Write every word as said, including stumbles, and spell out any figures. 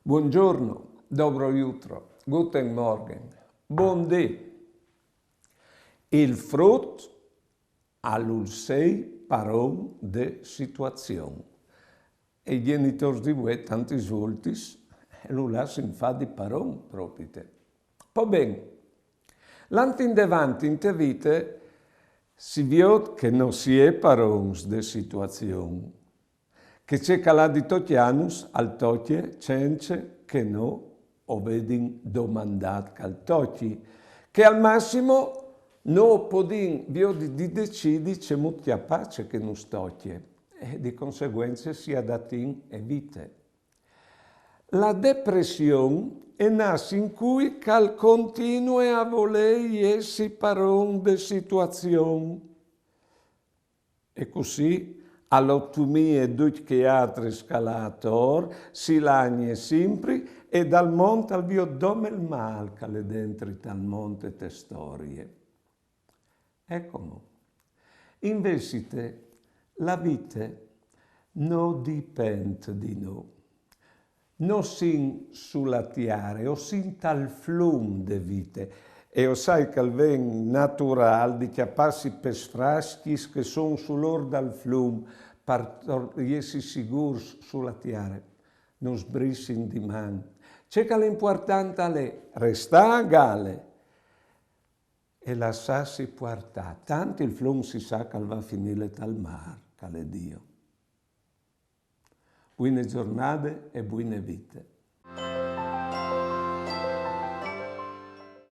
Buongiorno, dobro jutro, guten Morgen, bundì. Il frut al vûl sei paron de situazion. E i gjenitôrs di vuê tantis voltis lu lassin fâ di paron propite. Po ben, lant indevant inte vite si viôt che no si è parons de situazion, che ce che al à di tocjânus al tocje cence che nô o vedin domandât che al tocji, che al massimo nô o podìn viodi di decidi cemût cjapâ ce che nus tocje, e di conseguence si adatìn e vite. La depression e nas in cui che al continue a volei jessi paron de situazion. E cussì, a lotumie ducj chei altris che al à ator, si lagne simpri e dal mont al viôt dome il mâl che al è dentri tal mont e te storie. Eco mo. Invezit, la vite no dipent di nô. Nô o sin su la tiare, o sin tal flum de vite, e o sai che al ven naturâl di cjapâsi pes frascjis che a son sul ôr dal flum, par tor-, jessi sigûrs su la tiare. Nus brissin di man. Ce che al è impuartant al è restâ a gale e lassâsi puartâ. Tant il flum si sa che al va a finî tal mâr, che al è Diu. Buine zornade e buine vite.